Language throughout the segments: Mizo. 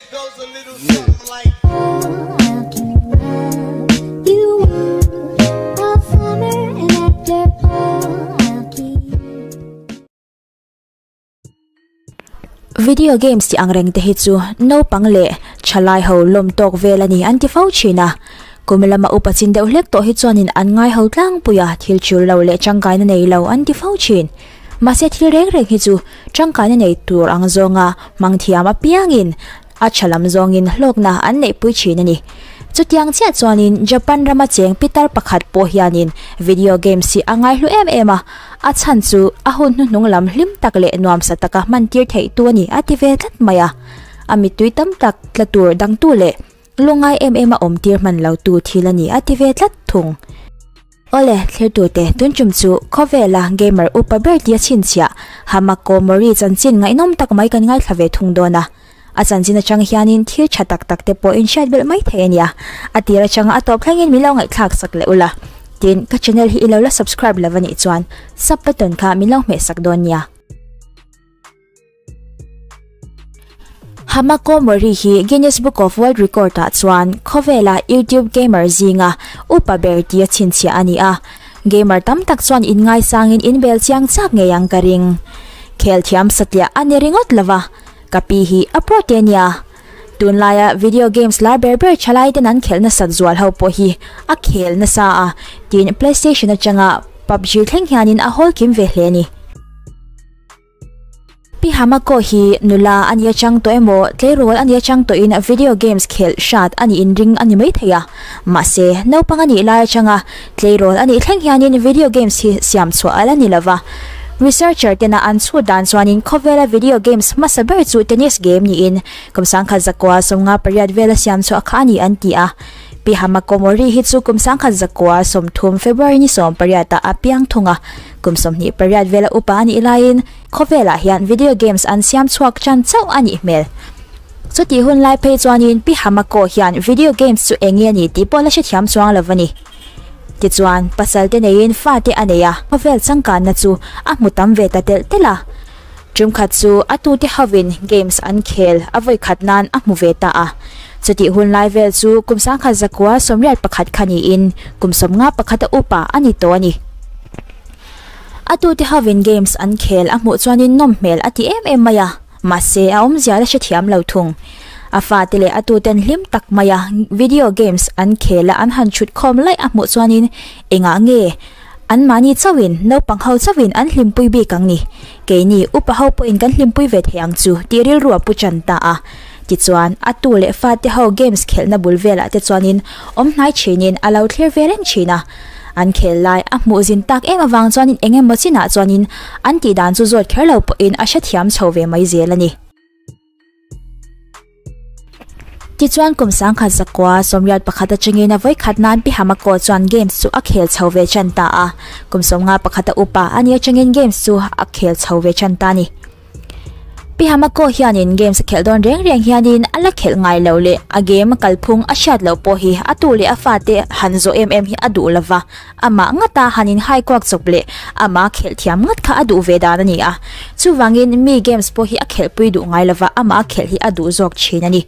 Video games tih ang reng te hi chu naupang leh thalai ho lawm tawk vel a ni an ti fo thin a. Kum lama upa chin deuh hlek tawh hi chuanin an ngai ho tlangpui a, thil chul lo leh tangkaina nei lo an ti fo thin. Mahse thil reng reng hi chu tangkaina nei tur ang zawnga hmang thiam apiangin a tha lam zawngin hlawkna an neihpui thin a ni. Chutiang chiah chuanin Japan rama cheng pitar pakhat pawh hianin video games hi a ngaihlu em em a, a chhan chu a hun hnuhnung lam hlim tak leh nuamsa taka hman tir theih tu a ni a ti ve tlat mai a. A mittui tam tak tla tur dangtu leh lungngai em em a awm tir hman lo tu thil a ni a ti ve tlat thung. Awle, thlertute, tun tum chu khawvela gamer upa ber tia chhinchhiah Hamako Mori chanchin ngaihnawm tak mai kan ngaithla ve thung dawn a. A chanchin atang hianin thil tha tak tak te pawh in hriat belh mai thei a nia. A tir atanga a tawp thlengin min lo ngaihthlak sak leh ula. Tin, ka channel hi i lo la subscribe lo a nih chuan sub button kha min lo hmeh sak dawn nia. Hamako Mori hi Guinness Book of World Record ah chuan khawvela YouTube gamer zinga upa ber tia chhinchhiah a ni a. Gamer tam tak chuan inngaisangin inbel chiang chak ngei ang ka ring. Khel thiam satliah a ni ringawt lova, ka pi hi a pro te nia. Tunlaia video games lar ber ber thalai ten an khelh nasat zual ho pawh hi a khel nasa a, tin PlayStation atanga PUBG thleng hianin a hawl kim ve hle a ni. Pi Hamako hi nula a nia chang tawh emaw, tleirawl a nia chang tawhin video games khelh hrat a nih inring a ni maithei a. Mahse, naupang a nih lai atanga tleirawl a nih thleng hianin video games hi siam chhuah a la ni lova. Researcher tena an chhut dan chuanin khawvela video games hmasa ber chu tennis game niin kum 1958 vela siam chhuah kha a ni an ti a. Pi Hamako Mori hi chu kum 1930 February ni 18 ah a piang thung a. Kum 28 vela upa a nih laiin khawvelah hian video games an siam chhuak chan chauh a nih hmel. Chutih hun lai phei chuanin Pi Hamako hian video games chu eng nge a ni tih pawh la hrethiam chuang lo a ni. Tichuan, pasal te neiin fa te a nei a, khawvel changkanna chu a hmu tam ve ta telh telh a. Tumkhat chu a tute hovin games an khel a vawi khat nan a hmu ve ta a. Chutih hun lai vel chu kum 1981 kha niin kum 51 a upa a ni tawh a ni. A tute hovin games an khel a hmuh chuanin nawm hmel a ti em em mai a, mahse a awmzia la hrethiam lo thung. A fate leh a tuten hlim tak mai a video games an khel a an han chhut khawm laih a hmuh chuanin engah nge an mahni chauhin naupang ho chauhin an hlimpui bik ang ni. Keini upa ho pawhin kan hlimpui ve thei ang chu tih rilru a pu chan ta a. Tichuan a tu leh fate ho games khelhna bul velah te chuanin awm hnai thinin a lo thlir ve reng thin a. An khel lai a hmuh zin tak em avang chuanin eng emaw chinah chuanin an tih dan chu zawt kher lo pawhin a hrethiam chho ve mai zel a ni. Tichuan kum 1981 atangin a vawi khat nan Pi Hamako chuan games chu a khel chho ve chan ta a. Kum 51 a upa a ni atangin games chu a khel chho ve chan ta a ni. Pi Hamako hianin games a khelh dawn reng reng hianin a la khelh ngai lo leh a game kalphung a hriat loh pawh hi a tu leh a fate han zawh em em hi a duh lova, amah ngata han in hai kuak chawp leh amah khelh thiam ngat kha a duh ve dan a ni a. Chuvangin mi games pawh hi a khelhpui duh ngai lova, amah khelh hi a duh zawk thin a ni.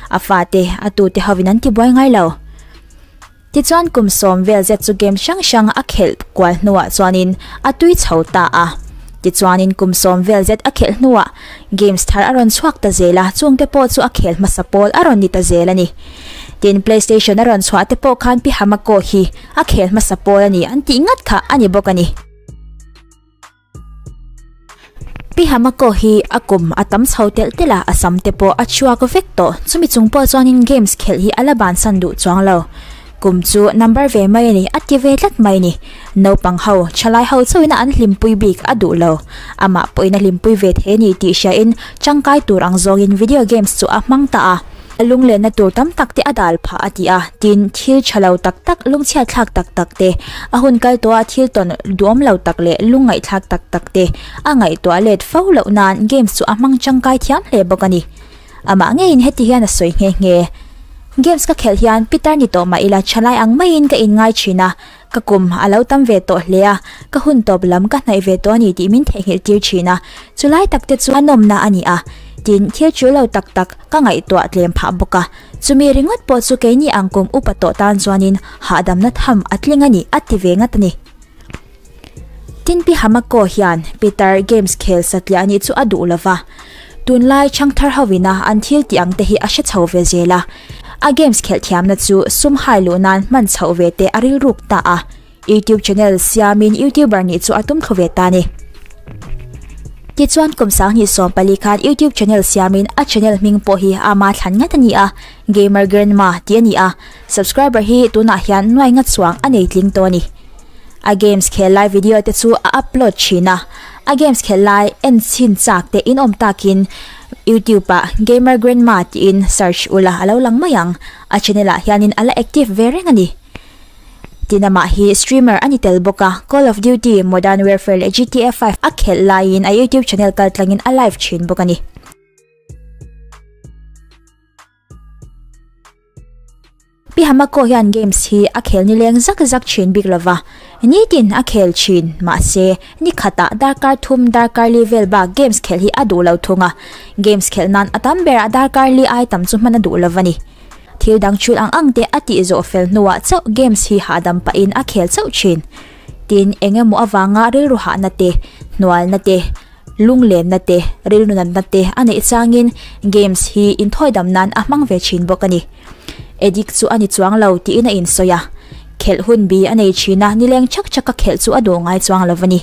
A fate a tute hovin an ti buai ngai lo. Tichuan kum 10 vel zet chu game hrang hrang a khelh kual hnuah chuanin a tui chho ta a. Tichuanin kum 10 vel zet a khelh hnuah games thar a rawn chhuak ta zel a, chungte pawh chu a khel hmasa pawl a rawn ni ta zel a ni. Tin PlayStation a rawn chhuah te pawh khan Pi Hamako hi a khel hmasa pawl a ni an tih ngat kha a ni bawk a ni. Pi Hamako hi a kum a tam chho telh telh a, a sam te pawh a chhuak vek tawh. Chumi chung pawh chuanin games khelh hi a la bansan duh chuang lo. Kum chu number ve mai a ni, a ti ve tlat mai a ni. Naupang ho, thalai ho chauhin a an hlimpui bik a duh lo. Amah pawhin a hlimpui ve thei a ni tih hriain tangkai tur ang zawngin video games chu a hmang ta a. A lunglenna tur tam tak te a dal phah a ti a, tin thil tha lo tak tak, lungchhiat thlak tak tak te, a hun kal tawha thil tawn duhawm lo tak leh lungngaihthlak tak tak te a ngaihtuah let fo loh nan games chu a hmang tangkai thiam hle bawk a ni. Amah ngeiin heti hian a sawi nghe nghe. Games ka khelh hian pitar ni tawh mah ila thalai ang maiin ka inngai thin a, ka kum a lo tam ve tawh hle a, ka hun tawp lam ka hnaih ve tawh a ni tih min theihnghilh tir thin a, chulai tak te chu a nawmna a ni a. Tin, thil ṭul lo tak tak ka ngaihtuah tlem phah bawk a, chumi ringawt pawh chu keini ang kum upa tawh tan chuanin hahdamna tham a tling a ni, a ti ve ngat a ni. Tin, Pi Hamako hian Peter games khel satliah nih chu a duh lo va, tunlai chhangthar hovina an thil tih ang te hi a hre chho ve zel a, a games khelh thiamna chu sum hai luh nan hman chhoh ve te a rilruk ta a. YouTube channel siamin YouTuber nih chu a tum thlu ve ta a ni. Tichuan kum 2014 khan YouTube channel siamin a channel hming pawh hi ama thlan ngat a ni a, Gamer Grandma tih a ni a, subscriber hi tunah hian nuai nga chuang a nei tling tawh a ni. A games khel lai video te chu a upload thin a, a games khel lai en chhin chak te in awm takin YouTube ah Gamer Grandma tiin search ula a lo lang mai ang, a channel ah hianin a la active ve reng a ni. Tin amah hi streamer a ni tel bawk a, Call of Duty, Modern Warfare leh GTA 5 a khelh laiin a YouTube channel kaltlangin a live thin bawk a ni. Pi Hamako hian games hi a khel nileng zak zak thin bik lova, nitin a khel thin, mahse ni khatah darkar thum darkar li vel bak games khelh hi a duh lo thung a, games khelh nan a tam berah darkar li ai tam chu hman a duh lova ni. Thil dang chhul ang ang te a tih zawh fel hnuah chauh games hi hahdam pahin a khel chauh thin. Tin, eng emaw avanga rilru hahna te, hnualna te, lunglenna te, rilru natna te a neih changin games hi inthawi dam nan a hmang ve thin bawk a ni. Addict chu a ni chuang lo tiin a insawi a, khelh hun bi a nei thin a, nileng chak chaka khelh chu a duh ngai chuang lo a ni.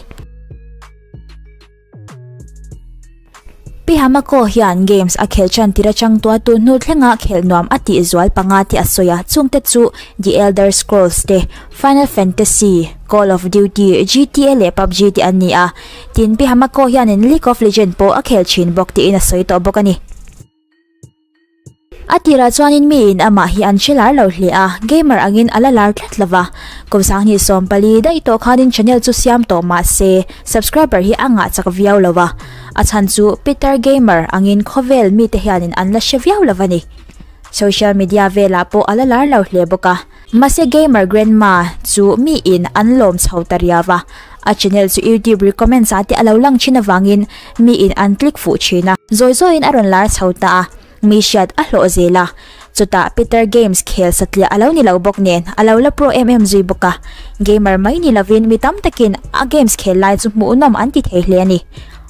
Pi Hamako hian games a khelh tan tir atang tua tun hnu thlenga khelh nuam a tih zual panga tih a sawi a, chungte chu The Elder Scrolls te, Final Fantasy, Call of Duty, GTA leh PUBG te an ni a. Tin, Pi Hamako hianin League of Legends pawh a khel thin bawk tiin a sawi tawh bawk a ni. A tirah chuanin miin amah hi an hre lar lo hle a, gamer angin a la lar tlat lo va. Kum 2014 daih tawh khanin channel chu siam tawh mah se, subscriber hi a ngah chak viau lo va. A chhan chu Peter Gamer angin khawvel mite hianin an la hre viau lo va ni. Social media velah pawh a la lar lo hle bawk a. Mahse Gamer Grandma chu miin an lawm chho ta riau va, a channel chu YouTube recommends ah te a lo lang thin avangin miin an click fuh thin a. Zawi zawiin a rawn lar chho ta a. Mi hriat a hlawh zel a, chutah Peter Games khel satliah a lo ni lo bawk nen a lo la pro em em zui bawk a, gamer mai ni lovin mi tam takin a games khel lai chu hmuhnawm an ti thei hle a ni.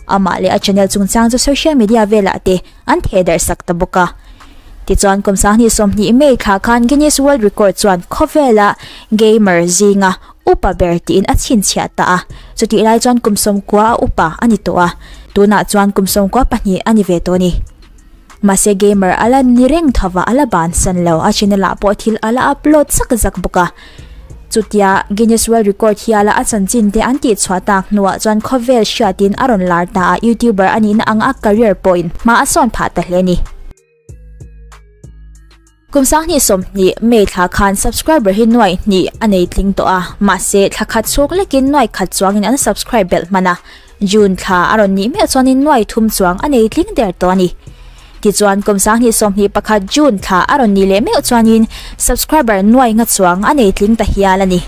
Amah leh a channel chungchang chu social media velah te an theh darh sak ta bawk a. Tichuan kum 2020 May thla khan Guinness World Record chuan khawvela gamer zinga upa ber tiin a chhinchhiah ta a, chutih lai chuan kum 90 a upa a ni tawh a, tunah chuan kum 92 a ni ve tawh a ni. Mahse gamer a la ni reng tho va, a la bansan lo, a channel ah pawh thil a la upload zak zak bawk a. Chutia Guinness World Record hiala a chanchin te an tih chhuah tak hnuah chuan khawvel hriatin a rawn lar ta a, YouTuber a nihna anga a career pawhin hma a sawn phah ta hle a ni. Kum 2020 May thla khan subscriber hi nuai hnih a nei tling tawh a, mahse thla khat chhung lekin nuai khat chuangin an subscribe belh hman a, June thla a rawn nih meuh chuanin nuai thum chuang a nei tling der tawh a ni. Tichuan kum 2021 June thla a rawn nih leh meuh chuanin subscriber nuai nga chuang a nei tling ta hial a ni.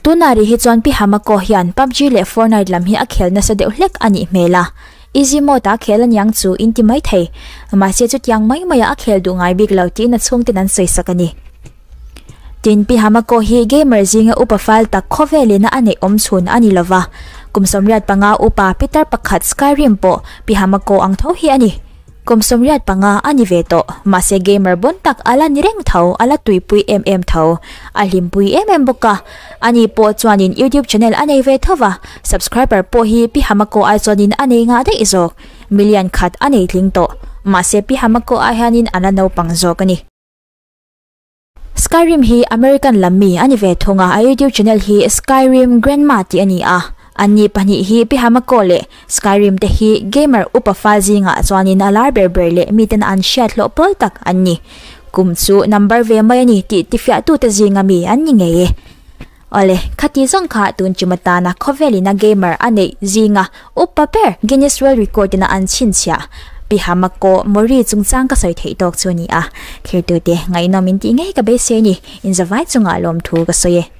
Tunah rih hi chuan Pi Hamako hian PUBG leh Fortnite lam hi a khel nasa deuh hlek a nih hmel a, easy mode a khel aniang chu in ti mai thei. Mahse chutiang mai maiah a khel duh ngai bik lo tiin a chhungten an sawi sak a ni. Tin, Pi Hamako hi gamer zinga upa fal tak khawvelina a neih awm chhun a ni lova, kum 85 upa Peter pakhat Skyrim pawh Pi Hamako ang tho hi a ni. Kum 85 a ni ve tawh, mahse gamer bon tak a la ni reng tho, a la tuipui em em tho, a hlimpui em em bawk a. Ani pawh chuanin YouTube channel a nei ve tho va, subscriber pawh hi Pi Hamako ai chuanin a nei ngah daih zawk, million khat a nei tling tawh, mahse Pi Hamako ai hianin a la naupang zawk a ni. Skyrim hi American lam mi a ni ve thung a, a YouTube channel hi Skyrim Grandma tih a ni a. Anni pahnih hi Pi Hamako leh Skyrim te hi gamer upa fal zingah chuanin a lar ber ber leh miten an hriat hlawh pawl tak an ni. Kum chu number ve mai a ni tih tifiahtute zinga mi an ni ngei e. Awle, khati zawng kha tun chum atana khawvelina gamer a neih zinga upa ber Guinness World Record ina an chhinchhiah Pi Hamako Mori chungchang ka sawi theih tawk chu a ni a. Thirtute ngaihnawm in tih ngei ka beisei a ni, inzavai chungah lawmthu ka sawi e.